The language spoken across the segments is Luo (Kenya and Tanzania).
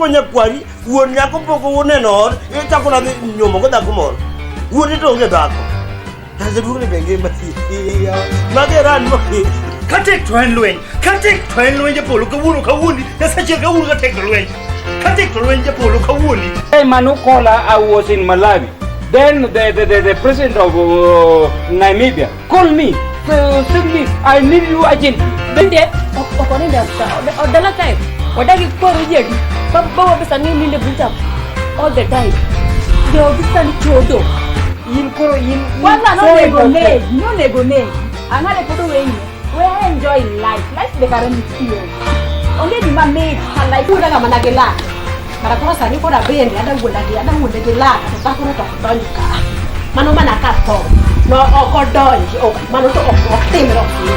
Nyakwari wuon nyako pok uneno ot, ichako nadhi nyuomo go dhako moro. Wuoni to onge dhako. Jaduong' ni be ngima. Mage ran mo. Katek to en lweny. Katek to en lweny japolo kawuono kawuondi. Nyasache kawuono katek to lweny. Katek to lweny japolo kawuondi. Hey, Manukola, I was in Malawi. Then the president of Namibia called me, said me, I need you urgently. Bende ok onindo e dala kae wadagi koro jedi bawa pesa ni ninde buta all the time jogi sani chodo In koro in Kwanza so nonego important. negi, nonego negi. Ang'ade pod oweyi. We enjoy life. Life be kare nitie. Onge gima mit ka life. Wuonda ga mana gi lak kara koro sani koro abende ada wuonda gi ada wuonde gi lak to dhakono to ok donj ka mano mana ka tho no ok odonj ok mano to ok ok timre ok timre.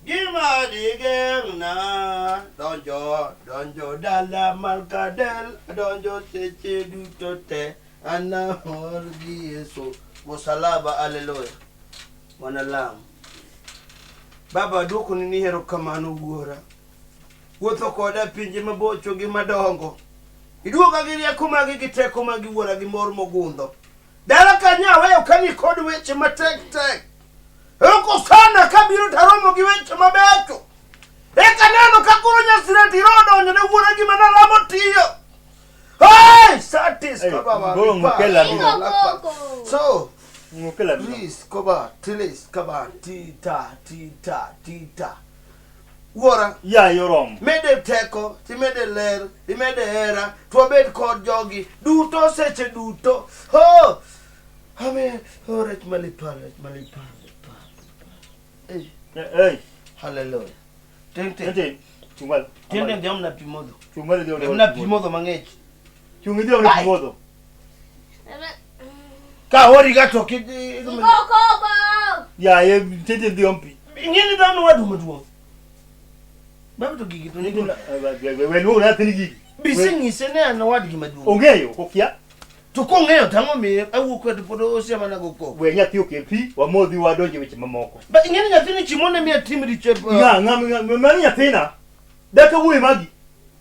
Gima digeng'na donjo donjo dala mar kadel donjo seche duto te anamor gi Yesu musalaba aleluya wanalam Baba aduokoni ni erokamano wuora wuotho koda e pinje mabocho gi madongo iduoga gi rieko magi gi teko magi wuora gi mor mogundho dala kanya aweyo ka ni kod weche matek tek Oko sana kabiro taromo gi weche mabecho. Eka neno ka koro nyasirati rodonjo ne wuora gima nalamo tiyo. Hey, satis Hey, kaba wa. golo ngokela biro. So, Ngokela biro. please koba, tilis kaba, tita, tita, tita. Wuora, Ya yoromo. mede teko, timede ler, imede hera, to wabed kod jogi duto seche duto. Ho! Amen. Oh, rech malipar, rech malipar, lipar, lipar. Eh, Hey, hallelujah. Ting ting. tete. Chungal. Ting ting jamna pi modho. Chungal dhi Jamna pi modho mang'ich. Chungi dhi one modho. Ka ori ga to ki Ya ye tete dhi on pi. Ing'e ni dhano wadu maduong'. Baba to gigi to nigi. We luong na nyathini gigi. Bising'ise ne an owadgi maduong'. Ong'eyo kokia. To kong'eyo tang'o miyo awuok kode pod osiema go koko. We nyathi okel pi wamodhi wadonje weche mamoko. Ba ing'e ni nyathini chimone miya tim richo. Ng'a ng'a ng'a mano nyathina. Daka wuoyi magi.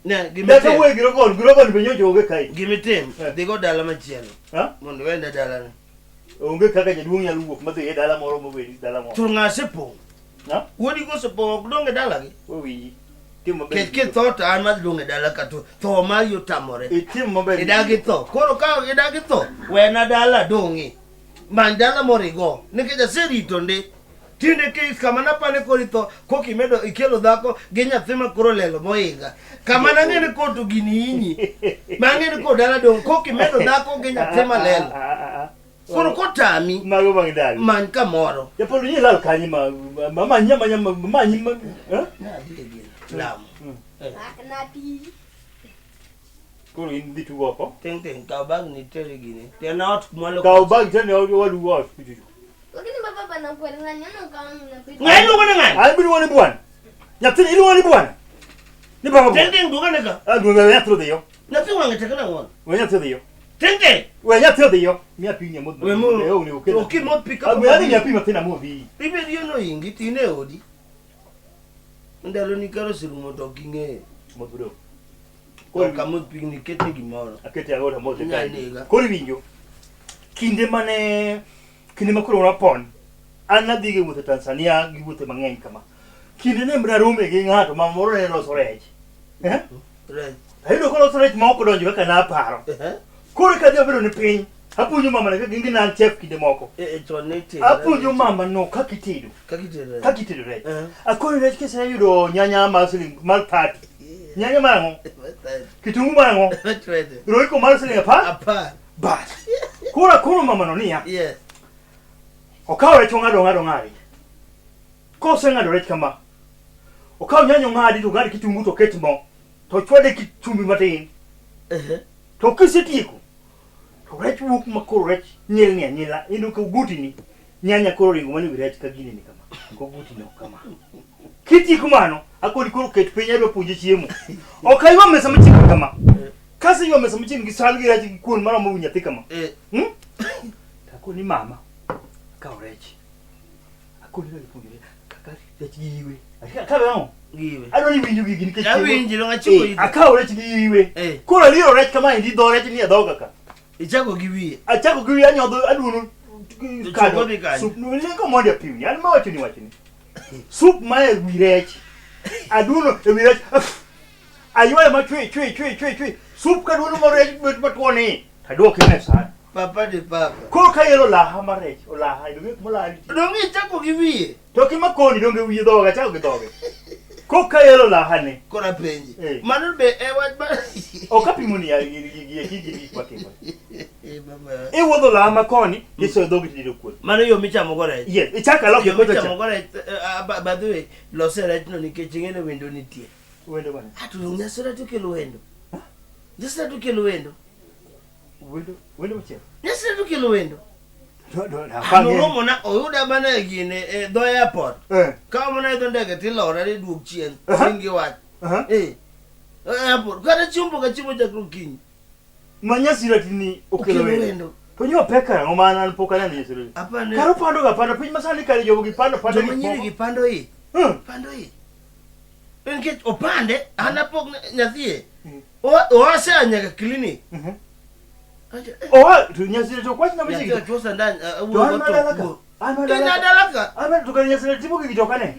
Ne Daka gimitim. wuoyi gi rogon gi rogon be nyocha onge kae. Gimitim. Eh. Dhigo dala machielo. Ha? Mondo iwenda dalane. Onge kaka jaduong' nyalo wuok madhi e dala moro mobedi dala moro. To ng'a osepong'? Ha? Wuodi kosepong' ok dong' e dalagi? We winji. Tim maber. Ket kitho to an madhi dong' e dala ka to tho mari otamore. Itim maber. Idagi tho. Koro ka idagi tho, wena dala dong'e. Many dala moro igo. Nikech aserito ndi. Tinde ki kama napane koro itho, koka imedo ikelo dhako gi nyathi ma koro lelo mohinga. Kama nang'e ni koro to gini hinyi. Mang'e ni koro dala dong' koka imedo dhako gi nyathi ma lelo. Koro kotami, Mago mag dala. many kamoro. Japolo ni lal kanye ma ma manya manya manyi ma eh? Nadhi e gino. Lamo. Koro in dhi tugo oko. Ting ting, kaw bag ni iter e gini. Tena ot mwalo. Kaw bag tene wadu ot kuchocho. Lakini baba bana kueleza neno kama mnapita. Ng'ani luongo ni ng'ani? An biluongo ni bwana. Nyathini iluongo ni bwana. Ni baba Ting bwana. ting duoga ne ka. Ah, duoga nyathi odhiyo. Nyathi wang'e tek nang'o? We nyathi odhiyo. Ting ting. We nyathi odhiyo. Miya pi nyamodh. We mo. Eh, onego okel. Ok imodh pi Ah, kapok we adhi odhi. miya pi matin amodhi. Ibed yono ingi to in e odi. Ndalo ni kar oserumo to ok ing'eyo. Modh bro. Koro ok amodh pigni ketne gimoro. Akete aora amodhe kae. Nyanega. Koro iwinjo. Kinde mane kinde ma koro napon an nadhi gi wuotho Tanzania gi wuothe mang'eny kama. Kinde ne narome gi ng'ato ma moro ne loso rech. Eh? Rech. Ayudo koloso rech ma ok odonjo kaka naparo. Eh? Koro ka adhi abedo ni piny, apuonjo mama kaka gin an chef kinde moko. Eh, chon ne itedo. Apuonjo mama no kaka itedo, Kaka itedo rech. kaka itedo rech. Eh. Akoni rech kiseyudo nyanya mar siling mar 30. Nyanya mar ang'o? Kitungu mar ang'o? Twede. Royco mar siling 10. 10. Bas. Koro akono mama no niya, Yes. okawo rech ong'ado ong'ado ong'adi. Koseng'ado rech kama, okawo nyanya ong'adi to ong'ad kitungu to oket mo, to ochwade gi chumbi matin. Eh. To kisetieko, to rech wuok ma koro rech nyilni anyila. Iyudo ka ogutini, nyanya koro oringo mana ewi rech ka gini ni kama. Ogutini ok kama. Kitieko mano, akoni koro ket piny adwa puonje chiemo. Ok aywa mesa machiegni kama. Kaseywa mesa machiegni gi san gi rech gi kuon maromo wi nyathi kama. Eh. Hmm? To akoni mama, kaw rech. Akoni kaka ipuonjore kaka Rech gi iwe. Akawe ang'o? Giwe. Adwa ni winjo gigi nikech Awinji, dong' achiko Eh, iti. akawo rech gi iwe. Eh. Koro aliero rech kama endi dho rech nie dhoga ka. Ichako gi wiye. Achako gi wiye anyodho aduono To kado. chogo dhi kanye? Sup nulingo mondo apiwni. An mawacho ni wachni. Sup ma e wi rech. Aduono e wi rech. Aywayo ma chwe chwe chwe chwe chwe. Sup kaduono ma rech bet matuo ni. Taduoke e san. Papa de papa. Koro ka yelo olaha mar rech, olaha donge kuma olaha nitie. Dong' ichako gi wiye. To kima koni donge wiye dhoga achako gi dhoge. Koro ka yelo olaha ni. Koro apenji. Eh. Mano be e wach ma Ok apimo ni ya gi gi gi gi gi watimo. Eh, baba. Iwuodho olaha ma koni, isoyo dhogi tidiro kuon. Mano yo michamo go rech. Yes, ichako aloke Yo kocha michamo cha. go rech. By the way, lose rechno nikech ing'e ni wendo nitie. Wendo bana. Ah, to nyasira to kelo wendo. Nyasira to kelo wendo. Wendo, wendo machielo. Nyasira to kelo wendo. Do do na pange. Noromo na oyuda mana e gine e dho airport. Eh. Ka mana idho ndege tilora ni duog chien. Aha. In gi wach. Aha. Eh. Airport. Kata chiemo ka chiemo chakre okinyi. Ma nyasira tini okelo Okelo wendo. wendo. To nyo peka ang'o ma an pok aneno nyasira. Apane. Karo pando ga pando piny masani kare jogo gi pando pando Joma gik nyiri moko. gi pando i. Hmm. Pando i. Nikech opande an apok nyathie. Mm. Oasea nyaka clinic. Mhm. Acho, eh, Owa to nyasira to kwach na Nyathi machiegni. ochuo sandan To awuoyo an go madala to ka. wuo. An In madala ka. adala ka. An to kare nyasira timo gigi to ok ane.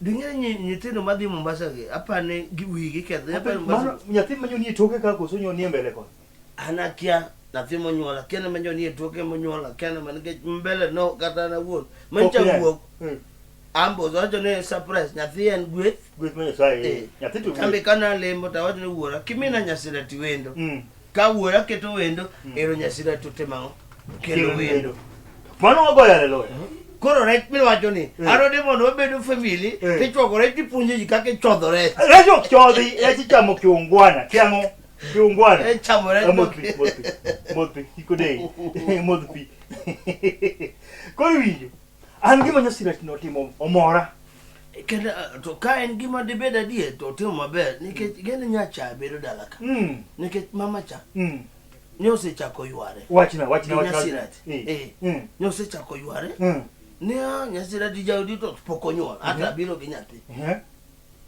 Ding'e ni nyithindo madhi Mombasa gi apani gi wigi ketho apani Mano Mombasa. nyathi ma nyonie toke ka koso nyonie mbele koni. An akia nyathi monyuol akia ni manyo nie toke monyuol akia ni man nikech mbele no kata an awuon mancha Ok ine. wuok Mm. ambo wacho ni surprise nyathi en gweth Gweth ma Nyasaye. Eh. Nyathi to kambe gweth. kana lemo to awacho ni wuora kimina nyasira ti wendo Mm. ka wuora keto wendo ero nyasira to timo ang'o kelo wendo Mano wagoyo haleluya. koro rech miwacho ni Eh. arode mondo wabedo family Eh. tichwako rech tipuonjo ji kaka ichodho rech Rech ok chodhi, rech ichamo kiungwana. Kiang'o? Kiungwana. Eh, chamo rech Ah, Modh pi, modh pi. Modh pi, kik odeyi. Modh pi. Koro iwinjo. An gima nyasira notimo omora. Kendo to ka en gima dibed adier to otimo maber nikech geno nyacha bedo dala ka Mm. nikech mama cha Mm. ne osechako yware Wachna, wachna, Gi wachna. Nyasirati. Eh. Eh. Mm. ne osechako yware Mm. ne a nyasirati jaodi to pok onyuol hata abiro gi nyathi Eh.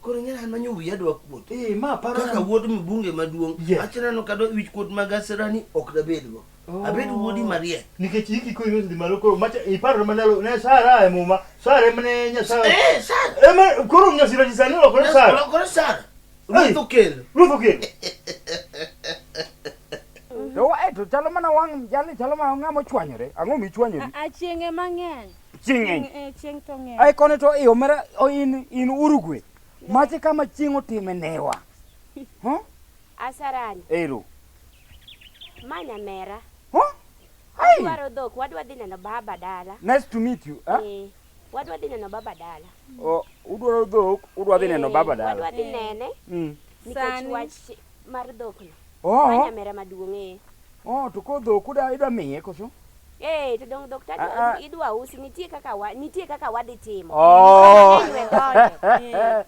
koro ing'e an manyo wiya dwa kuot Eh, ma paro kaka wuod mbunge maduong' Yes. achineno kado wich kuot mag asirani ok dabedgo Oh. abed wuodi mariek Nikech hiki koro dhi malo koro macha iparo mandalo ne Sara e muma. Sara ema ne Nyasaye. Eh, Sara Ema koro nyasira sani olokore Sara. olokore Sara Ai. ruoth okelo Ruoth okelo. To eh, to chalo mana wang' jalni chalo mana ng'ama ochwanyore. Ang'o michwanyori? A chieng' ema ng'eny. Chieng' ng'eny. Eh, chieng' to ng'eny. Ai koni to iyo mera o in in Uruguay. Mache kama chieng' otime newa. Huh? Asarani, Ero. ma nyamera. Huh? Ai. Wadwaro dhok, wadwa dhi neno baba dala. Nice to meet you. Huh? Eh, wadwa dhi neno baba dala. O, udwaro dhok, udwa dhi neno Eh, baba dala. Wadwa dhi nene nikech Sani. wach mar dhokno. Ma Oh, nyamera maduong' eh. oh, to ko dhok uda idwa miye koso? Eh, to dong dhok Ah, tadwa ah. idwa usi nitie kaka wa, nitie kaka wadhi timo. Oh. Mang'eny we donjo.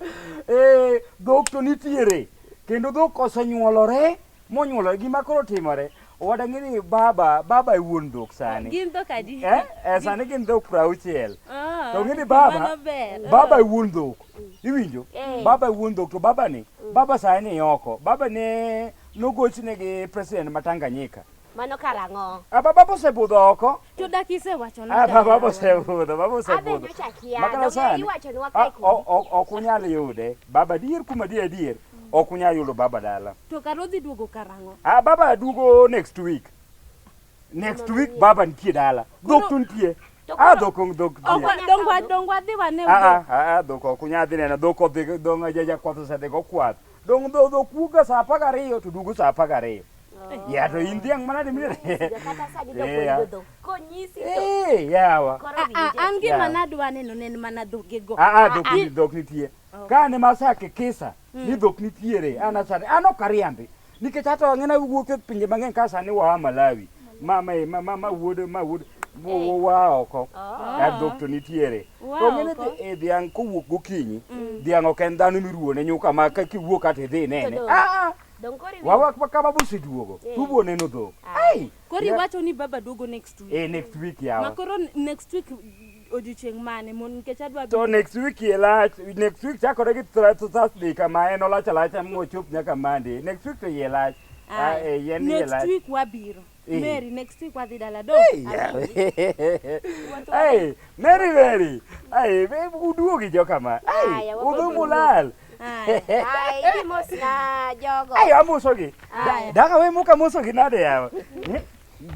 Eh, dhok to nitiere. Kendo dhok osenyuolore, monyuolore gima koro timore. Owada ng'e ni baba, baba e wuon dhok sani. Gin dhok adi? Eh, eh, sani gin dhok 60. Ah, To ng'e ni baba, mano ber. baba e wuon dhok. Iwinjo? Eh. Baba e wuon dhok to baba ni, baba sani ni oko. Baba ne nogochne gi president ma Tanganyika. Mano karang'o? Ah, baba osebudho oko. To dak isewachona. Ah, baba dalawa. osebudho, baba Abe osebudho. nyocha kia. Makata Dong sani, iwachonwa ah, kae o- o- ok unyal yude. Baba dier kuma adier adier, ok unyal yudo baba dala. To kar odhi duogo karang'o? Ah, baba duogo next week. Next week baba nitie dala. Dhok to nitie. To Ah, koro- dhok dhok Ok nitie. wa- dong wa- dong wadhi wane Ah, dhok. ah, ah, dhok ok unyal dhi neno. Dhok odhi dong jakwath osedhi go kwath. Dong dhok wuok ga saa 12 to duogo saa 12. Ya to in dhiang' manade minene. Kata sani dhok Eh, onego dhok. Konyisi to Eh, yawa. koro Ah, ah, winje. an gima Yeah. nadwa neno ne en mana dhogego. Ah, ah, dhok dhok nitie. Ka ne masake kisa ni dhok nitiere an asani an ok ariambi nikech hata wang'ena wuok e pinje mang'eny ka sani waa Malawi ma ma ma ma, ma wuod ma wuod waa oko Ah. ah, dhok to nitiere Waa to ng'ene oko. dhiang' kowuok gokinyi dhiang' ok en dhano miruone nyuka ma ka kiwuok kata idhi inene To dong. ah, ah, Dong koro iwinjo. wawa ka baba oseduogo Eh. tubo neno dhok Ah. ai Koro ya- iwacho ni baba duogo next week. eh, next week Ma yawa koro next week odiochieng' mane mon nikech adwa To biro. next week iye lach, next week chakore gi Thursday kama en olach alacha mochop nyaka Monday. Next week to iye lach. Ah, Aya. eh, yien iye Next lach. week wabiro. Eh. Mary, next week wadhi dala do. Hey, hey, Mary Mary. Ay, uduogi jokama. Ay, Aya, wabiro udhi mulal. Aya. Ai, idhi mos na jogo. Ay, amosogi. Aya. Daka we muka mosogi nade yawa. Eh?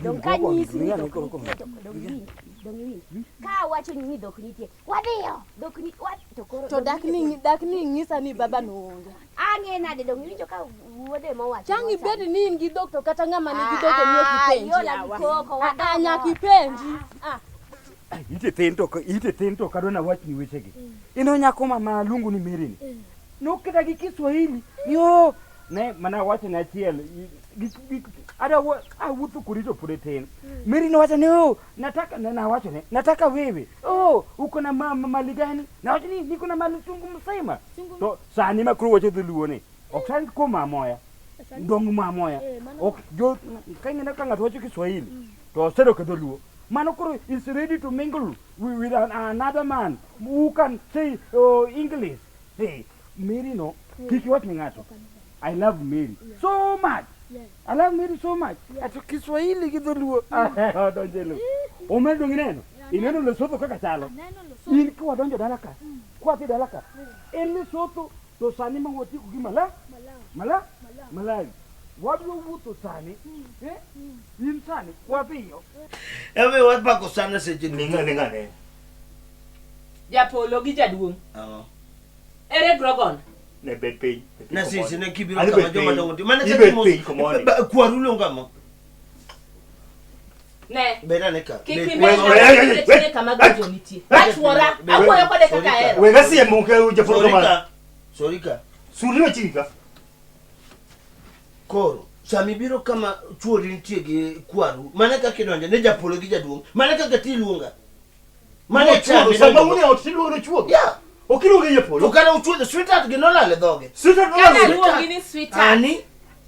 Dong ka nyisi ni dhok nitie to dong iwinj, dong iwinj. Ka awacho ni dhok nitie, wadhiyo, dhok ni wa to koro. To dhok dak nitie ni dak ni ng'isa ni baba no onge. Ang'e nade dong iwinjo ka wuode mowacho. Chang ibed ni in gi dhok to kata ng'ama nigi dhok emi ok Ah, ipenji. iola gi yawa. koko, Ah, ah, wadongo. nyaka ipenji. Ah. Ite thin to ite thin to kadwa na wachni wechegi. Ino nyako mama luongo ni Mary ni. Noketa gi Kiswahili. Yo, ne mana wachne achiel. Ada awuotho kodi to pod itin. Mary nowacho ni oh, nataka na nawacho ne, nataka wewe. Oh, uko na ma, ma, mali gani? Nawacho ni niko na mali chungu mzima. To sani ma koro wacho dholuo ni. Ok sani kuom amoya. Dong ma amoya. Ok jo ka ineno ka ng'ato wacho Kiswahili to osedo ka dholuo. Mano koro is ready to mingle with another man who can say English. Hey, Mary no, kik iwach ne ng'ato. I love Mary so much. I love Mary so much. Ato Kiswahili gi dholuo. Odonjo e lo. Omera dong ineno? Ineno Lesotho kaka chalo. In ka wadonjo dala ka, kwadhi dala ka, en Lesotho to sani ma watieko gi Mala, Mala, Malawi. Wadwa wuotho sani, eh? In sani wadhiyo. Ewe wapako sana seche duto. Ling'ane ling'ane. Japolo gi jaduong'. Ang'o? Ere Grogon? Ne bed piny. Bed piny Na sisi komoni. ne kibiro Ani kama bed joma piny. dongo ti. Mana Ibet kaka mos- piny komoni. Kwaru luongo ang'o? Ne. Bed ane ka. Kik Bed- imel we- we- nikech ne kama gojo nitie. Achuora, awuoyo kode kaka ahero. Wega siemo ke japolo Sorry kamano. ka. Sorry ka. Suri machiegni ka. Koro sama ibiro kama chuori nitie gi kwaru, mana kaka idonjo ne japolo gi jaduong', mana kaka ti iluonga. Mana e Chuodho, chami sama un e ot tiluongo ni chuodho. Yeah. Ok iluonge To japolo. kata uchuodho sweetheart gi nolal e dhoge. Sweetheart Kana nolal. luongi ni sweetheart. Ani,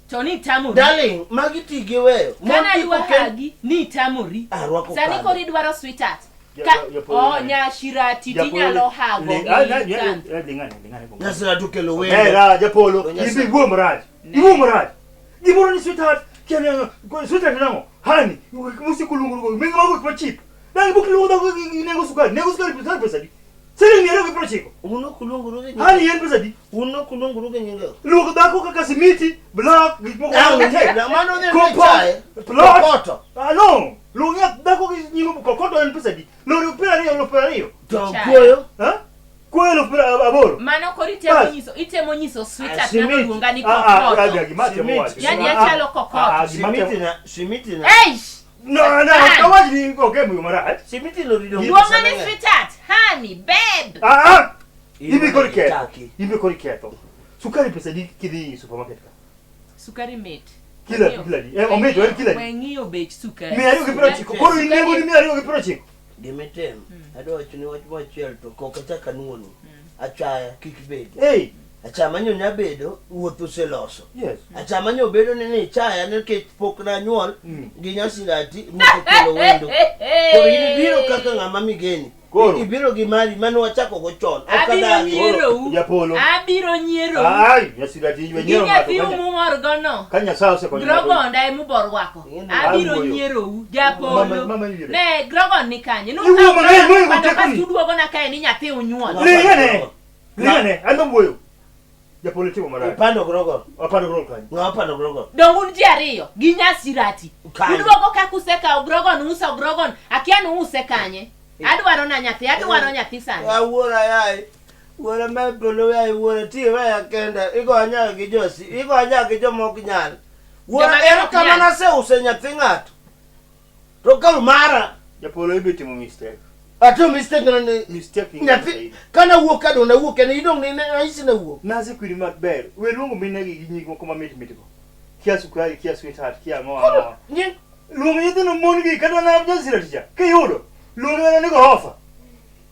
To ni itamori. darling, magi ti gi weyo. Mon Kana kik dwa okel- hagi ni itamori. Arwako Sani kado. koro idwaro sweetheart. Ja- Ka ja- japolo oh ne. nyashirati Japolo tinyalo le- hago le- gi ah, na- kan. ling'ane, ling'ane komoni. Nyasira to kelo wendo. Hera japolo, To Nyasaye- imbe iwuo marach. Ne. Iwuo marach. Gimoro ni sweetheart, kia ni ang'o, sweetheart nang'o? Honey, musiko luongo luongo, mingi mago gik machip. Dang' ibuk luongo dhako gi nengo sukari, nengo sukari sukari pesa adi? Siling 290. Un ok uluongoru gi nyinge. Honey en pesa adi? Un ok uluongoru gi nyinge. Luong dhako kaka simiti, block, gik moko Ang' matek. na- mano ne Compound, chae. plot. Kokoto. Ah, no. Luong dhako gi nyingo kokoto en pesa adi? Lori 20, 20. To Chae. kuoyo. Ha? Kuoyo 80,000. Mano koro itemo Bas. nyiso itemo nyiso sweetheart Simiti. nano luonga ni Ah, ah, ah, kokoto. gima temo Simiti. wacho. Yani Ah, ah. achalo kokoto. Ah, ah, gima temo- Simiti na, simiti na. Eish! No, no, kawach ni ok e marach. Simiti no rido. Luonga ni sweetheart, honey, babe. Ah, ah. Ibi koro Taki. iketho. Ibi koro iketho. Sukari pesa adi kidhi e supermarket ka? Sukari mit. Kilo adi, kilo adi? Eh, omit, en kilo adi? We ng'iyo bech sukari. 290. Koro in nengo ni 290. Gimitim, adwa wacho ni wach machiel to kok achak anuoni. Achaya kik bedi. Hey, Achaya manyo nyabedo, wuoth oseloso. yes. Achaya manyo bedo ni nichaya nikech pok nanyuol Mm. gi nyasirati wuoth okelo wendo. Koro in ibiro kaka ng'ama migeni. Koro. Ibiro gi mari mane wachako go chon. Ok Abiro adagi. nyierou. Japolo. Abiro nyierou. Ai, nyasirati iwe Gi nyiero ng'ato. nyathi ka nya- umumorgono. Ka Nyasaye osekonyo ng'ato. Grogonda emuborwako. Abiro Awuoyo. nyierou. Mama- Japolo. mama yiere. Ne, Grogon ni kanye? Iwuo mang'eny, moingo Pando tekoni. kasto uduogona kae ni nyathi unyuol. Ling'ane. Ling'ane, an awuoyo. Japolo timo marach. Ipando grogon. Apando grogon kanyo. Ng'ama pando grogon? Dong un ji ariyo gi nyasirati. Kanye. Uduogo kaka usekawo Grogon uso Grogon. Akia ni uuse kanye. Adwaro na nyathi, adwaro nyathi sani. Awuora yaye. Wuora ma polo yaye wuora ti weya kenda. Igonya gi josi. Igonya gi joma ok nyal. Wuora Joma ero ok kama nyal. naseuso nyathi ng'ato. To ka mara. Japolo ibe timo mistake. Ato mistake na ni Mistake ni nyathi kana wuok ka dong nawuok en idong ni anyisi nawuok. Nasekwiri maber. We luongo minegi gi nying moko mamit mit go. Kia sukari, kia sweetheart, kia ang'o ang'o. Nying Luong nyithindo mon gi kata na jasira ticha. Kiyudo, luong mana ni gorofa.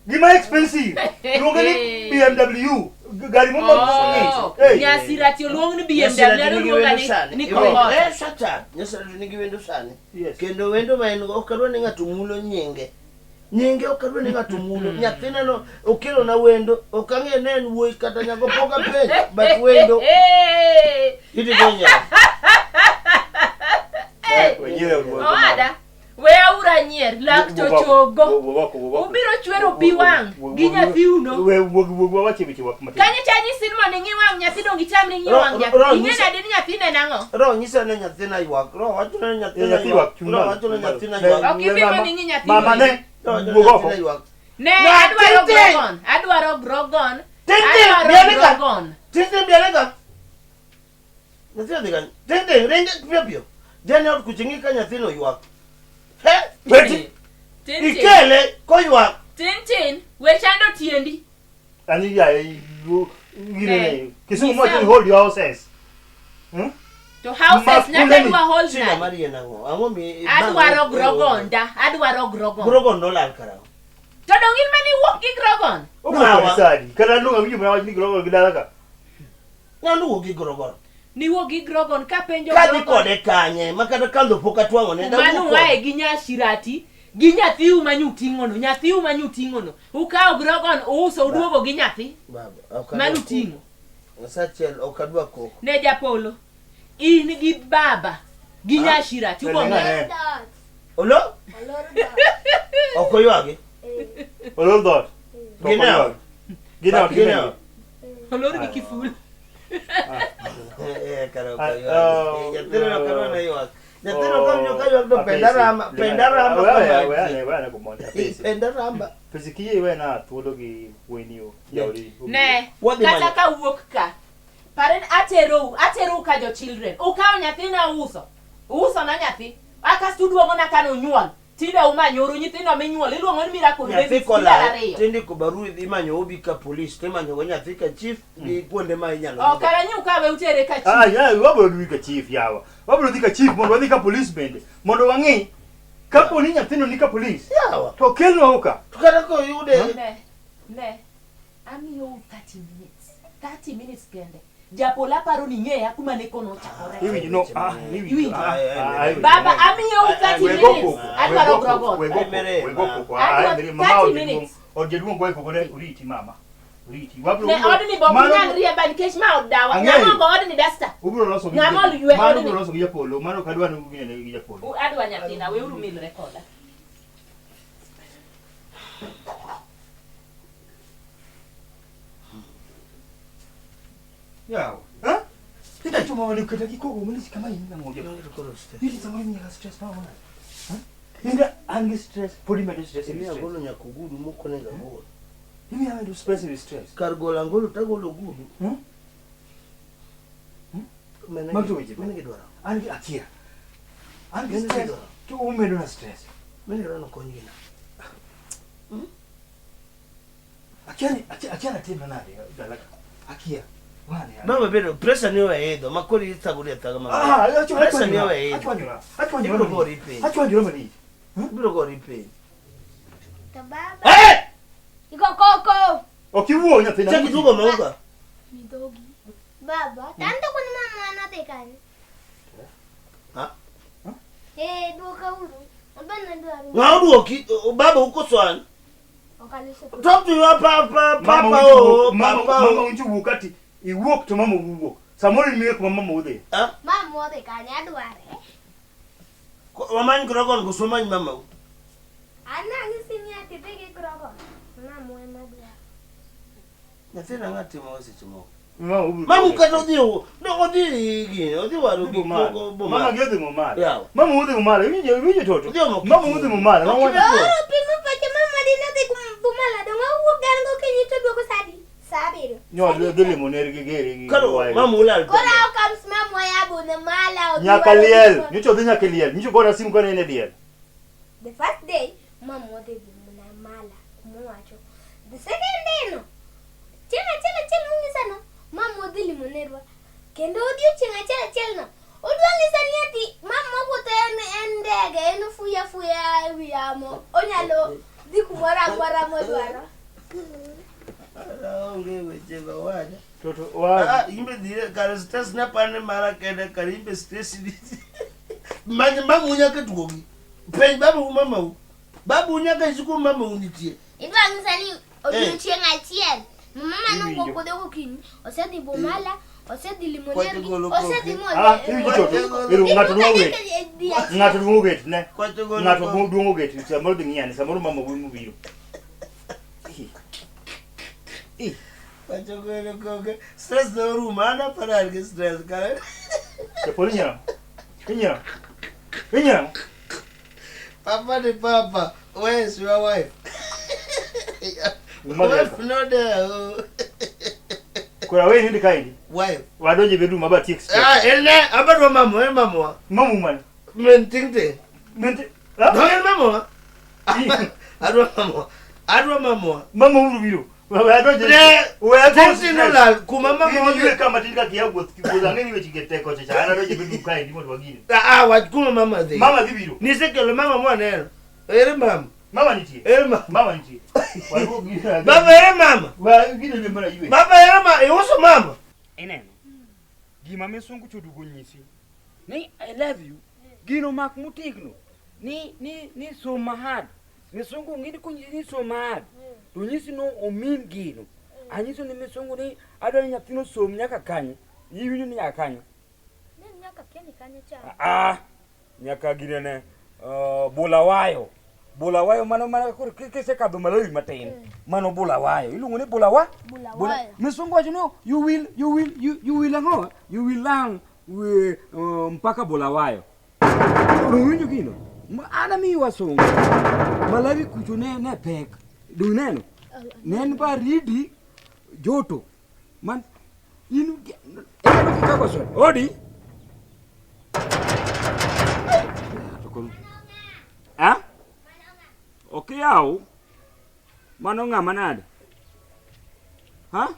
Gima expensive. Luonge ni BMW, gari mo Oh, ma Nyasirati oluong ni BMW, Nyasirati an nigi oluonga wendo ni sani. ni Iwe- kokoto. Eh, shut up. Nyasirati nigi wendo sani. Yes. Kendo wendo ma en go ok adwa ni ng'ato mulo nyinge. Nyinge ok adwa ni ng'ato mulo. Nyathina no okelo na wendo, ok ang'e ne en wuoyi kata nyako pok apenjo, but wendo. Iti go nyawo. Owada, we aura nyier, lak to chogo. Ubiro chwero pi wang' gi nyathiuno. We wuog wuog wawache weche wak matin. Kanyo cha nyisi ni mondo ing'i wang' nyathi donge itamri ng'iyo wang' nyathi. Ro- Ing'e nade ni nyathi neno ang'o? Roho nyisa ni nyathina ywak. Roho wacho ni nyathina Nyathi ywak. ywak, chung' Roho malo, wacho ni chung' malo. nyathina Ne- ywak. Ok ibi mama- mondo ing'i nyathi Mama no. ne Roho wacho ni wuog oko. nyathina ywak. Ne, Na, adwaro tin, tin. grogon, adwaro grogon. Tin, tin, Adwaro biane ka. grogon. Tin tin biane ka. Nyathina dhi kanye? Tin tin ringe piyo piyo. Jane ot kucha ing'i ka nyathino ywak. He? Beti. Tin tin. Ikele koywak. Tin tin, we chando tiendi. Ani ya you gine ne. Kisumu Nyisa- mocho ni hold your horses. Hmm? To houses Ma- nyaka kuleni. dwa hold Shida nade? mari en ang'o? Ang'o mi Adwaro grogon da, adwaro grogon. Grogon nolal karang'o? To dong' in mane iwuok gi grogon? Obiro kodi sadi. Kata luonga winjo mana wach ni grogon gi dala ka. Ng'ano wuok gi grogon? Niwuok gi grogon kapenjo Kadhi grogon. kode kanye? Ma kata kandho pok atwang'o ne. Mano uae gi nyashirati gi nyathiu manyuting'ono, nyathiu manyuting'ono. Ukawo grogon uuso uduogo gi nyathi Baba, ok adwa manuting'o. koko. Asachiel ok adwa koko. Ne japolo, in gi baba gi nyashirati ugo Ne, ne. Olo? Ok oywagi? Olor dhoot. To ok Gine oywag. ot. Gine ot. Gine Gine ot. Olor gi kiful. Eh, kare ok Ah, oywagi. oh, Nyathino ok adwa ni ywak. Nyathino Oh, ka winjo ka ywak to penda ramba, penda ramba We kama. we we we kumoni apesi. Penda ramba. Pesi kiyie iwe na thuolo gi wuoyini o. Jaodi. Ne, Wadhi kata manyo. ka wuok ka, pare ni aterou, aterou ka jo children. Ukawo nyathina uuso, uuso na nyathi. Akasto uduogona kane unyuol. Tinde umanyuru nyithindo minyuol, iluongo ni miracle Nyathi babies kinde kolal ariyo. tindiko barua idhi imanyo obi ka polis timanyo go nyathi ka chief gi kuonde ma inyalo Ok, kara nyi ukawe utere ka Ah, chief. ya, wabiro dhi ka chief yawa. Wabiro dhi ka chief mondo wadhi ka police bende. Mondo wang'i kapo ni nyathino ni ka police. Yawa. To kelnwa ka. To kata koyude Ne, ne, amiyou 30 minutes. 30 minutes kende. Japolo aparo ni ng'eya kuma ne kono ochakore. Iwinjo no, ah, iwinjo. Iwinjo. Ah, ah, iwinjo. Baba, amiyou 30 We go minutes. koko. Adwaro We go koko, grogon. we go koko, we go koko. Ah, Adwa ah, mama 30 od jaduong'. minutes. Od jaduong' goyo koko ne oriti mama. Oriti. Wabiro Ne odni bo Mano- ok nyal riemba nikech ma od dawa. Ang'eyo. Ng'ama ogo odni dasta. Ubiro loso gi Ng'ama japolo. oywe Mano odni. ubiro loso gi japolo. Mano ok adwa ni ung'e gi japolo. Adwa nyathina, weuru milre koda. Yawa. Ha? Ita chuma wale kata kikoko malich kama in nang'o japolo. Niti samoro miya stress ma ona. Ha? Inga an gi stress, pod imedo stress ewi Imiya stress. golo nyaka ogudu mok onego agol. Imiya medo stress ewi stress. Kar golo angolo tagolo ogudu. Hmm? Mene Mag to weche go. mene gidwaro. An gi akia. An gi Mene stress. gidwaro. To umedo na stress. Mene gidwaro nokonygi na. Akia ni akia akia natim nade dalaka. Akia. Wane. Baba bedo pressure ni oidho ma koro ithagori athaga ma. Ah, Pressure ni oidho. achwanyora. Achwanyora. Ibiro gori piny. Achwanyora malich. Ibiro gori piny. To baba. Eh! Iko koko. Ok iwuo nyathina. Chak iduogo mauga. Midhogi. Baba, tanto kwani mama anadhi kanye? Ha? Eh, duoka uru. Baba nadwaro. Ng'a oduoki? Baba ukoso an. Ok aloso. Talk to your papa, Mama papa winjo oh, wuok, mama papa mama oh. winjo wuok ati iwuok to mama wuok. Samoro in miyo kuma mama udhi. Ah? Mama odhi kanye adware. Wamany grogon koso wamany mamau? An nang'isi ni ati dhi gi grogon. Mama ema dwaro. Nyathina ng'a timo seche moko. Mama ubiro. Mamu kata odhi no odhi gini, odhi waro Odhi gik Mumala. moko boma. Mama gi odhi Mumala. Yawa. Mama udhi Mumala. Iwinjo iwinjo toto. Odhi omo Mama Kisumu. udhi Mumala. Mama Ok ibi- Oro pimo pacha mama dine dhi Bumala dong awuok gan gokinyi to duogo sa adi? Sa abiriyo. Nyo dhi limo nergi geri gi. Karo waye. mamu ulal. Koro how comes mama oya Bumala odhi Nyaka waro liel. gik moko? Nyocha odhi nyaka liel. Nyocha gona simu kane en e liel. The first day, mama odhi Bumala kumowacho. The second day no, chieng' achiel achiel mong'isa no, mama odhi limo nerwa. Kendo odiochieng' achiel achiel no, odwa ng'isa ni ati mama wuotho en ndege, en ofuyo afuya e wi yamo, onyalo dhi kumoro amora modwaro. Onge weche go wada. Toto wa. Ah, imbe dhire kar stress na pane mara kende kar imbe stress ni. Many mamu nyaka duogi. Penj babau mamau. Babu nyaka e sikul mama unitie. Idwa nyisa ni odiochieng' achiel mama nowuok kodhi gokinyi osedhi Bomala osedhi limo Kwacho nergi golo osedhi koke. Ah, iwinjo toto. Ero ng'ato duong'o get. Ng'ato duong'o get ne. Kwacho golo Ng'ato koke. duong'o get samoro dhi ng'iyane samoro mama wuoyi mobiro. Kwacho golo koke. Stress norumo an aparo an gi stress kare. Japol inyiero. Inyiero. Inyiero. Papa ni papa, where is your wife? Gima Wife not there. Oh. Koro aweyi nind kaendi. Wife. Wadonje bedroom aba tiek stress. Ah, en ne abadwa mama, en mama. Mamu man. Men ting ting. Men ting. No, en mama. Adwa mama. Adwa mama. Mama uru biro. Wadonje. Ne, We ting ting nolal kuma mama Ywe odhi. kama tin kaka iya wuoth wuoth ang'e ni weche ge tek kocha cha. An adonje bedroom kaendi mondo wagine. Ah, ah, wach kuma mama dhi. Mama dhi biro. Nisekelo mama mwaneno. Ere mama. Mama nitie. Ere mama. Mama nitie. Waluok gi. Baba ere mama. Wa gine ne mana ywe. Baba ere mama. Iuso mama. Ineno. Gima misungu chodugo nyisi. Ni I love you. Gino mak motegno. Ni ni ni soma hard. Misungu ng'ini konyisi ni soma hard. To nyisi no omin gino. Anyiso ni misungu ni adwaro ni nyathino som nyaka kanye. Iwinjo ni nyaka kanye. Nyaka kia ni kanye cha. Ah, nyaka ginene Bulawayo. Bulawayo mano mana koro kisekadho Malawi matin. Mano Bulawayo. Iluongo ni Bulawa? Bulawayo. Misungu wacho no you will you will you, you will ang'o? You will learn mpaka Bulawayo. Dong winjo gino? An amiyi wasungu. Malawi kucho ne ne pek. Dong neno? Ne en baridi joto. Man in ineno kikago soda. Odi. Ha? Ok yaw? Mano ng'ama nade? Ha?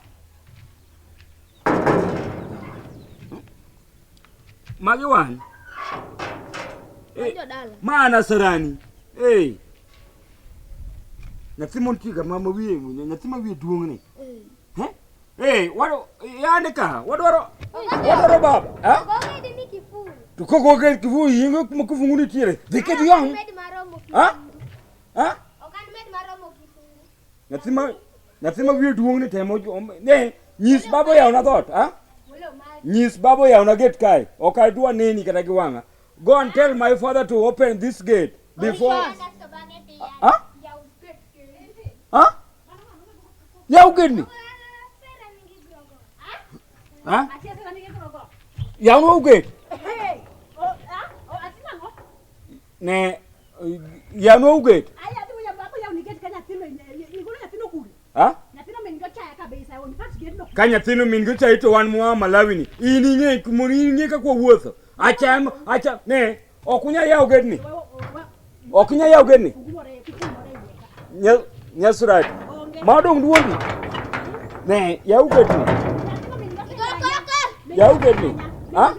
Magi wan? Wan jodala. Ma an Asarani. Eh. Nyathi montie ga ma wiye nyathi ma wiye duong' ni. Eh? Eh, wado yande ka, wadwaro wadwaro baba. Ha? Ogogedi ni kifungu. To koko ke kifungu yingo kuma kifungu nitiere. Dhi kedi yang. Med maromo kifungu. Ha? Ha? Ok an med maromo kifungu. Nyathi ma wiye duong' ni temo ne nyis baba yawna dhoot, ha? Nyis baba yawna gate kae. Ok adwa neni kata gi wang'a. Go and tell my father to open this gate before. Ha? Ha? Yaw gate ni. Ha? Yaw gate. Ne yaw gate. Ha? Ka nyathino min gi chai to wan moa Malawi ni. In ing'e mondo in ing'e kaka wawuotho. Acham acha ne ok unyal yawo gate ni. Ok unyal yawo gate ni. Nyasurat. Ma dong duondi. Ne yaw gate ni. Yaw gate ni. Ha?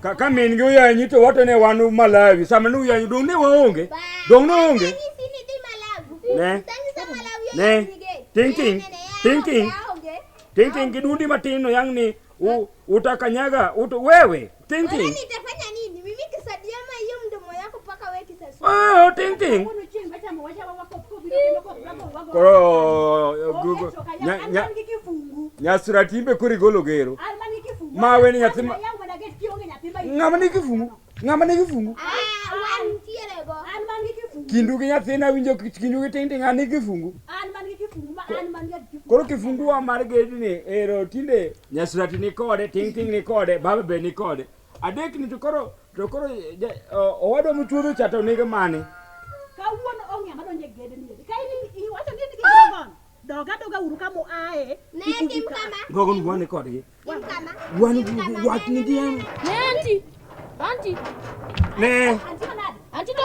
Ka ka min gi oyanyi to wato ne wan Malawi. Sama ne uyanyi dong ne waonge. Dong ne onge. Ne. Ne. Ting ting. Ting ting. Ting ting kidundi matin no yang ni utakanyaga wewe. Ting ting. Nitafanya nini? Mimi kisadiama hiyo mdomo yako mpaka wewe kisasu. Oh, ting ting. Koro gugo nya nyasura timbe kori golo gero. Ma weni nyathi ma ng'ama nigi kifungu? Ng'ama nigi kifungu? Ah, wantiere go. An man gi kifungu. Kindu gi nyathina winjo kindu gi ting ting an nigi kifungu. An man gi kifungu ma an man gi kifungu. Koro kifungu wa mar gedni ero tinde nyasrati ni kode, ting ting ni kode, baba be ni kode. Adek ni to koro owadwa mochuodho cha to nigi mane? Kawuono onge ng'ama donjo e gedni. Ka in iwacho ni in gi grogon. Doga doga uru kama uaye. Ne tim kama. Grogon wan ni kodgi. Tim kama. Wan wach nigi en. Ne anti. Anti. Ne. Anti manade? Anti to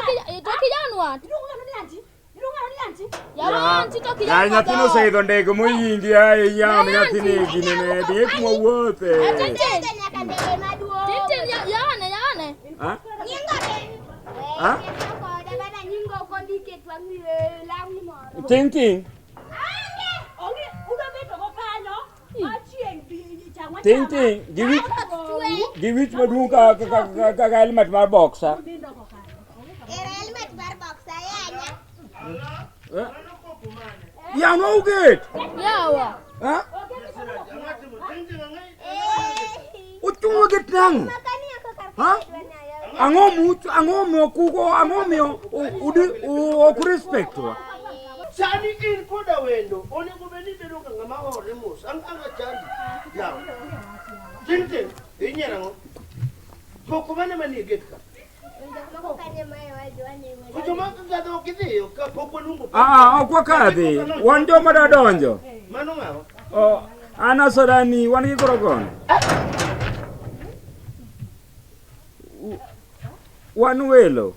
kijanwa. Iluongo ng'ano ni anti? Iluongo ng'ano ni anti? Yawa anti to kijanwa. Ya nyathino oseidho ndege moyingi ae yaw nyathini ginene dhi kuma wuothe. Tintin nyaka ndege maduong'. Tintin yawane yawane. Ha? Nyingo be. Ha? Koda bana nyingo ok ondike twang' lawni moro. Ting ting. Onge udwa beto go kanyo. Ma chieng' bi changwa. Ting ting gi wich maduong' ka helmet mar boxer. Era Yawnwa gate. Yawa. Ha? Uchungo gate nang'o? Ha? Ang'o much ang'o mokugo ang'o miyo udi ok respect wa? Sani in koda wendo, onego bed ni ibedo ka ng'ama hore mos. An anga chandi. Yawa. Ting ting, inyiero ang'o? Koko mane manie gate ka? To joma kadho ok idhiyo ka pok waluongo. Ah, ok wakadhi. Wan joma dwa donjo. Mano ng'awa? Oh, an asadani wan gi korokono. Wan welo.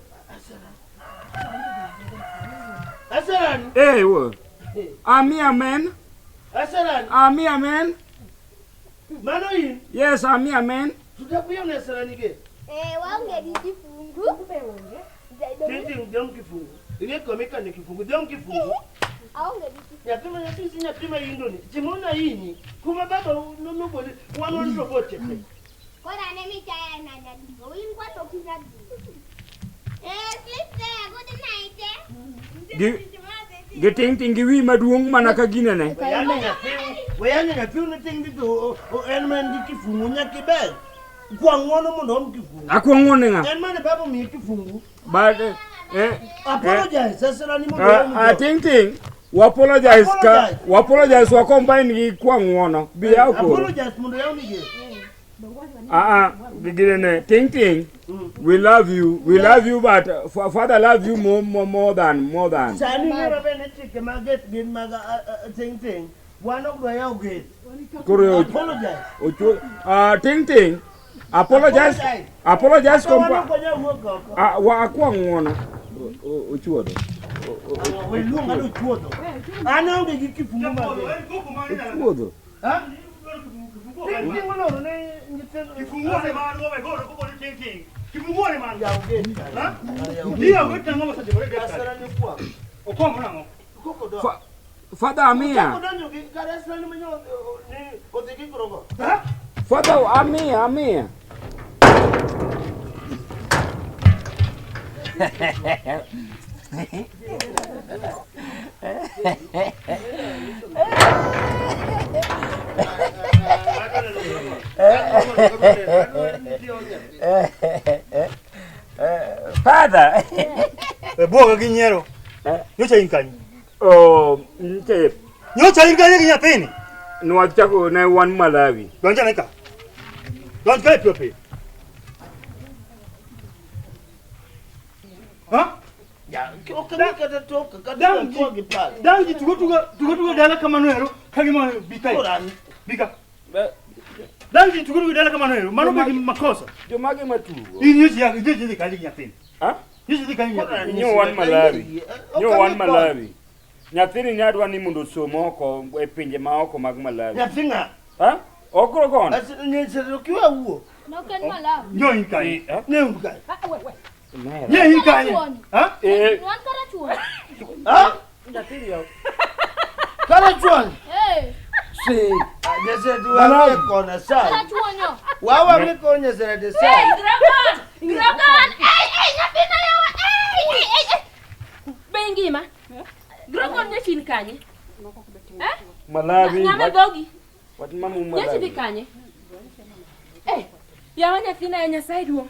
Asarani. Eh, wo. Ami amen. Asarani. Ami amen. Mano in? Yes, ami amen. Tutakuya ne asarani ge. Eh, waonge gi kifungu. Ting ting dong kifungu. Ing'e kama ikane kifungu, dong kifungu. Aonge gi kifungu. Nyathi ma nyathi si nyathi ma indoni. Timona inyi. Kuma baba nonogoli wan warito boche te. Koro ane michaya na nyadugo. In kwa to kinyadugo. Eh, sleep there. Good night. Eh. Gi ting ting gi wi maduong' mana ka ginene. Weyane nyathi ne ting di to en man gi kifungu nyaka iber. Kwa ng'uono mondo om kifungu. Akwa ng'uono ne ng'a? En mane baba omiyi kifungu. But Apologize, asarani mondo om. Ting ting. We apologize ka we apologize wa combine gi kwa ng'uono. Bi yaw koro. Apologize mondo yaw ni gate. Ah ah, ginene ting ting. We love you. We love you but father love you more more more than more than. Sani ng'e maber ni chike mag gate gin mag ting ting. Wan ok dwa yawo gate. Koro Apologize. Ochu ting ting. Apologize. Apologize Wan kompa. ok wanyal wuok oko. Ah wa akwa ng'uono. Ochuodho. We luonga ni ochuodho. An aonge gi kifungu mag gate. Ochuodho. Ha? Ting ting oloro ne nyithindo. Kifungu ne mar go go go go ting ting. Kifungu ne mar. Yaw gate. Ha? Ndiyo gate nang'o mosetimore gate. Asarani kwa. Okwongo nang'o? Koko do. Father Amia. Koko donjo gi kare asarani manyo ni odhi gi korogo. Ha? Father Amia, Amia. Father. Buoga gi nyiero. Nyocha in kanye? Oh, nitie. Nyocha in kanye gi nyathini? Nwachako ne wan Malawi. Donj ane ka. Donj kae piyo piyo. Ha? Ya, ok ang'e kata tok kata kwa gi pala. Dang ji tugo tugo tugo tugo dala kamano ero ka gima bi kae. Korani. Bi ka. Dang ji tugo tugo dala kamano ero mano be gi makosa. Jomage matugo. In nyocha ya nyocha dhi kanye gi nyathini? Ha? Nyocha dhi kanye gi nyathini? Nyo wan Malawi. Nyo wan Malawi. Nyathini nyadwa ni mondo osom oko e pinje ma oko mag Malawi. Nyathi ng'a? Ha? Ok rogon. Nyesero kiwa wuo. Nok en Malawi. Nyo in kanye? Ne un kanye? Ne in kanye? Ha? Eh, Wan karachuonyo. Ha? Karachuonyo. Eh, Si. Nyesero wa kona sa. karachuonyo. Wawa mi ko nyesero de sa. Hey, Dragon! Dragon! Ei, ei, nyathina yawa. Ei, ei, ei, ei. Be ingima? Dragon nyocha in kanye? Eh? Malawi. Ng'ama dhogi? Wat mamu Nyocha idhi Malawi. kanye? Eh, yawa nyathina ya Nyasaye duong'.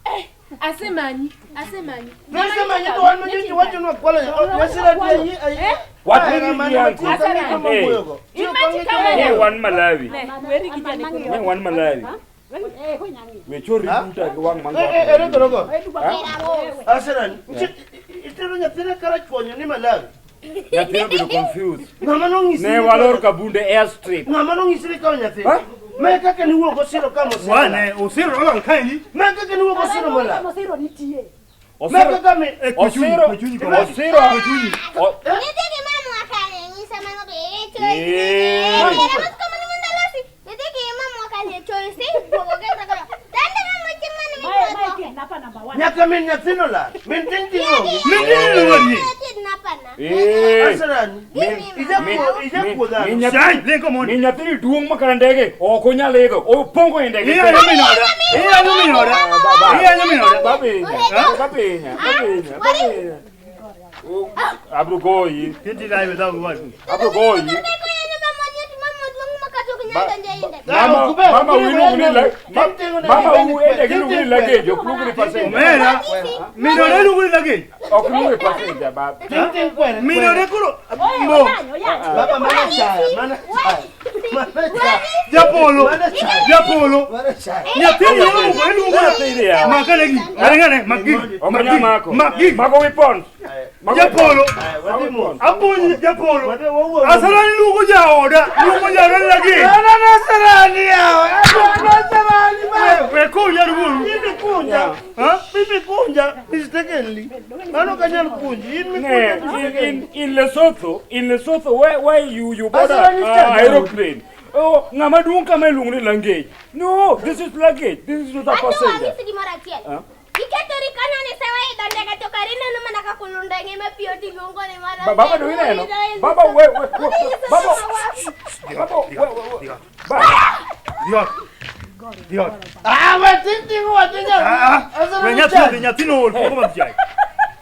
Eh, asemanyi, asemanyi. Nese manyi to wan manyi wacho ni wakwalo nyesero de ayi ayi. Wat Ahera mi mane gi matiyo uncle. ka ng'ama Eh. wuoyogo. Tiyo ka Imanyi ng'ama kama Ne wuoyogo. wan Malawi. Ne, weri gi janeko. Ne wan Malawi. We chori buta gi wang' Eh, eh, ere korogo. Ha? Asarani. Itero nyathina karachuonyo ni Malawi. Nyathino obedo confused. Ng'ama nong'isi. Ne walor Kabunde airstrip. Ng'ama nong'isi ni kawo nyathi. Ha? Ma kaka niwuok osiro ka mosiro. Wane osiro olal kaendi. Ma kaka niwuok osiro molal. Mosiro nitie. Ma Osiro. kaka mi. Osiro. Osiro. Nitie gi mamwa kanye nyisa mano be Eh. choice. Era mas kama ni mondo alosi. Nitie gi mamwa kanye choice. Buogo ge kaka. Dande mama chieng' mane Mae mi mae kidnapper number 1. Nyaka min nyathino lal. Min ting ting onge. Min wari. Kidnapper na. Eh. Asarani. Ijakuo dhano. Shai, lengo mondi. Min nyathini duong' ma kata ndege ok onyal idho. Opongo e ndege. Iyanyo min oda. Iyanyo min oda. Iyanyo min oda. Babinya. Babinya. Babinya. Babinya. Abro goyi. Tindi dai without one. Abro goyi. Mama, Mama wilu ni la. Mama uende gilu ni luggage, ok lugu ni passenger. Omera. Minore lugu ni luggage. Ok lugu ni passenger baba. Minore koro. Mo. Baba mana chaya, mana chaya. Mana chaya. Japolo. Japolo. Mana chaya. Nyathini lugu ko lugu. Nyathini ya. Makalegi. Arengane magi. Omanya mako. Magi. Mako weapons. Japolo. Wadimo. Apuonji japolo. Asarani lugu jaoda. Lugu jaoda luggage. Ana nasarani yao. Ana nasarani bayo. We kunja ruguru. Mimi kunja. Ha? Mimi kunja mistakenly. Mano kanyal kunji. In Ne, mikunja mistakenly. in Lesotho where you board Asarani cha- aeroplane. Oh, ng'ama duong' kama iluongo ni luggage. No, this is luggage. This is not a passenger. Ang'isi gimoro achiel. Ah. Iketori kanoni sawa idho ndege to kari neno mana kaka ulundenge ma pi otiluongo ni mana. Baba do ineno. Baba we we baba. Baba we we. Baba. Diot. Diot. Ah, we tinti wa tinga. Ah, we nyathino nyathino ol pok omadh chai.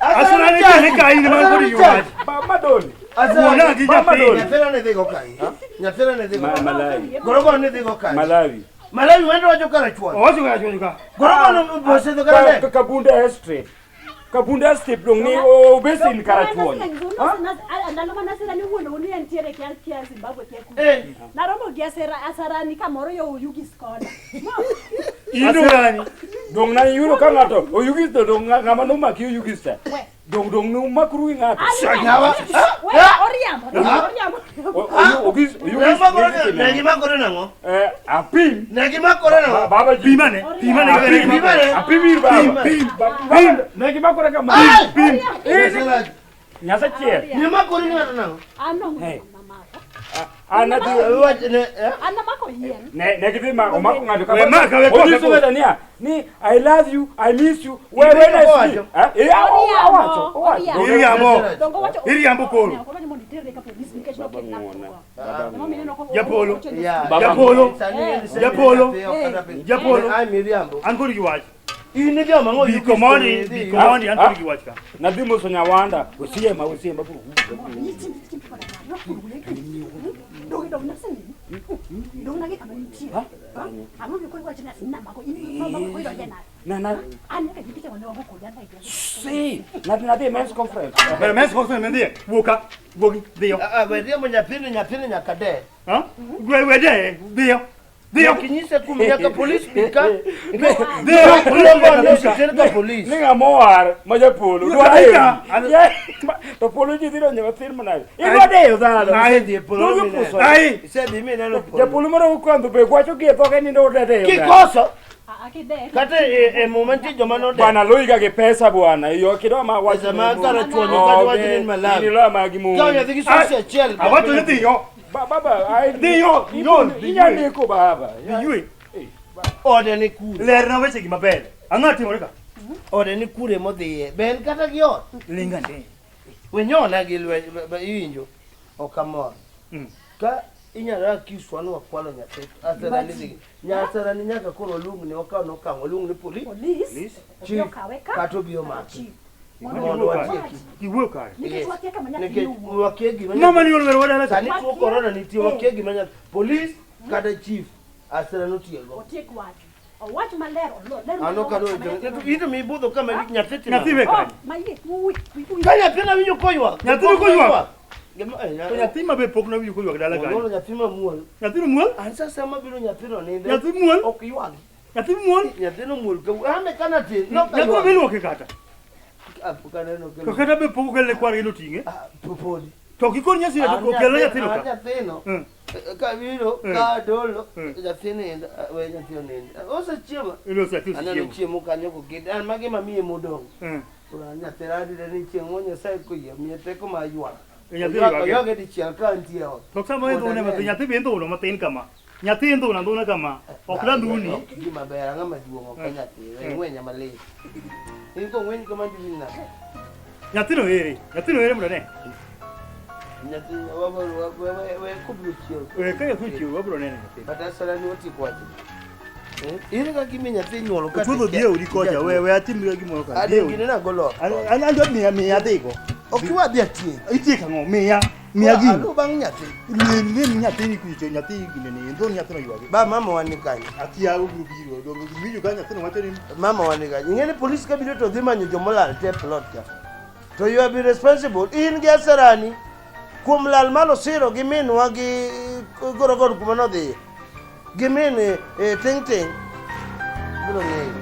Asarani kene ka in man kod ywak. Mama doli. Wuona gi Mama nyathini. doli. Nyathina ne dhigo kae. Nyathina ne dhigo. Malawi. Gorogo ne dhigo kae. Malawi. Malawi wendo wacho kara chuon. Owacho kara chuon ka. Gorogo no osedho kara ne. Kabunda Airstrip. Kabunda Airstrip dong ni obesi in Karachuonyo. Ndalo mana asera ni wuondo ni entiere kia kia Zimbabwe kia ku. Eh. Naromo gi asera asarani kamoro yo Oyugis kona. Asarani. Dong na yudo ka ng'ato Oyugis to dong ng'ama nomaki Oyugis cha. Dong dong numakru gi ng'ato. Nyawa. We oriambo oriambo. Oyugis Oyugis. Ne gimakore nang'o? Eh, apim. Ne gimakore nang'o? Baba ji. Pimane. Pimane. Apim. Pimane. Apim ir baba. Pim. Pim. Ne gimakore kama. Pim. Nyasa chiel. Ne makore ng'ato nang'o? Ano Hey. mamako. An adhi Wach ne eh? An amako yien. ne gidhi ma omako ng'ato We maka, we koka, Onyiso koka. ng'ato niya ni I love you, I miss you. Where when I Owacho. see. Eh, owacho, owacho. Iriambo. Dongo wacho. Iriambo koro. Owacho mondo iterre ka polis nikech nokidnap. Baba Japolo. Yeah. Japolo. Sani en Japolo. nyathi ok kata piny. Japolo. Ai miriambo. An kod giwach. In ni joma ng'o Bi komondi, bi komondi an kod giwach ka. Nadhi moso Nyawanda, osiema osiema bro. Na na si, nadhi nadhi men's conference. Ber mes ko me dhie. Wuoka. Wuogi dhiyo. Ah, we riembo nyathini nyathini nyaka de. Ha? We we de dhiyo. Dhiyo. Nyaka inyise kum nyaka polis bi ka. Dhiyo. Riembo ne oter ka polis. Ni ng'ama owar ma japolo dwa Aika. deyo. Yeah, To polo ji dhi donjo mathin manade. Idwa deyo dhano. Ai. Isedhi e polo Donge mineno. puso. Ai. Isedhi mineno polo. Japolo moro okandho be gwacho gi e dhoge ni nodwa deyo. dhano. Kikoso kata e muma nitie joma nodeyo. Bwana loiga gi pesa bwana. Iyo kidwa ma wach. Pesa ma Karachuonyo kata wach ni Malawi. Ilo ma gi Kawo nyathi gi sosi achiel. Awacho ni dhiyo. Baba, ai Dhiyo. Nyon. Inya neko baba. Yue. Ode ni kure. Lerna weche gi maber. Ang'o timore ka? Ode ni kure modhiye. Be en kata gi ot. Lingane. We nyona gi lweny iwinjo. Ok amor. Ka inyalo accuse wan wakwalo nyathi. Asarani dhi. Nyasarani nyaka koro oluong ni wakaw nokang' oluong ni polis. Polis. Chief. Okawe ka. Kata obi omaki. Mondo Mondo watieki. Iwuoyo kare. Nikech wakia kama nyathi Nikech owuok. wakia gima Mama ni olwero wadala. Sani tuo korona nitie wakia gima nyathi. Polis kata chief. Asara notiego. Otiek wach. Owach maler olo. Ler Ano maler kado kama nyathi ito mibudho kama nyathi timo. Nyathi we kanye. Mayie. Ui. Ui. Ka nyathina winjo koywak. Nyathino koywak. Gima eh, To nyathi ma be pok nawinjo koywak dala Onyuolo kanyo. nyathi mamuol. Nyathino muol? An sasa mabiro nyathino ninde. Nyathi muol? Ok ywag. Nyathi muol? Nyathino muol ka ane kana tin. No ka Nyathino ywak. be iluoke kata. Ah, pok aneno To kelo. kata be pok okelne kwargi noting'e. Ah, podi. To kikon nyasi to okelne nyathino An ka. nyathino. Mm. Ka biro Mm. ka dolo Mm. nyathi nindo ah, we nyathi onindo. Osechiemo. Iloso nyathi Aneno osechiemo. chiemo kanyo koketi. An magi mamiye modong'. Mm. Koro an nyathina adire ni chieng' mo Nyasaye koyie miye teko mar ywak. Nyathi Oywak ywak. oywak e dichiel ka antie e ot. To sama indhune matin, nyathi be indhuno matin kama. Nyathi indhuno andhuna kama. Ok dandhuni. Ok gima ber, ang'ama duong' ok nyathi. We ng'wenya malit. In kong'wenyi kama diwinj nade? Nyathino ere? Nyathino ere mondo ane. Nyathi we kobiro chiew. We ka nyathi ochiew wabiro neno nyathino. But asara ni otieko wachni. Ere kaka imiyo nyathi nyuolo ka Ochuodho dhi e odi kocha, we we atim gimoro ka. Dhi e Ade odi. gine nagolo oko. An an dwa miya miya adhigo. Ok iwa dhi atiek. Itiek ang'o? Miya, miya gino. Aluw bang' nyathi. Lim nyathini kucho, nyathi gine ni, ndhon nyathino ywagi. Ba mama wan ni kanye? Akia obiro biro, donge iwinjo ka nyathino wacho ni Mama wan ni kanye? Ing'e ni polis ka biro to dhi manyo jomolal te e plot ka. To you have be responsible. In gi asarani kuom lal mar Osiro gi minwa gi gorogoro kuma nodhiye. Gi min eh, ting ting. Biro ng'eyo.